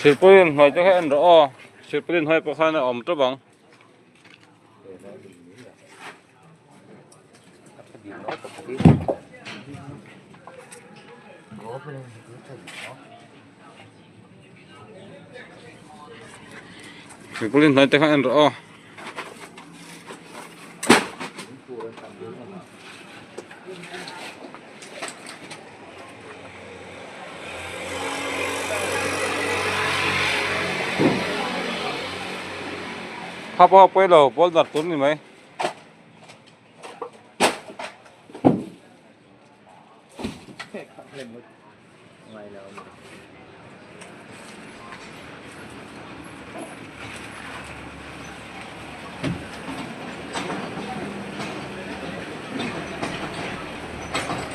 Silpaulin hnuai te kha en rawh aw silpaulin hnuai pawh khan a awm tawp ang. Silpaulin hnuai te kha en rawh aw. Kha pawh a pawi lo boulder tur ni mai.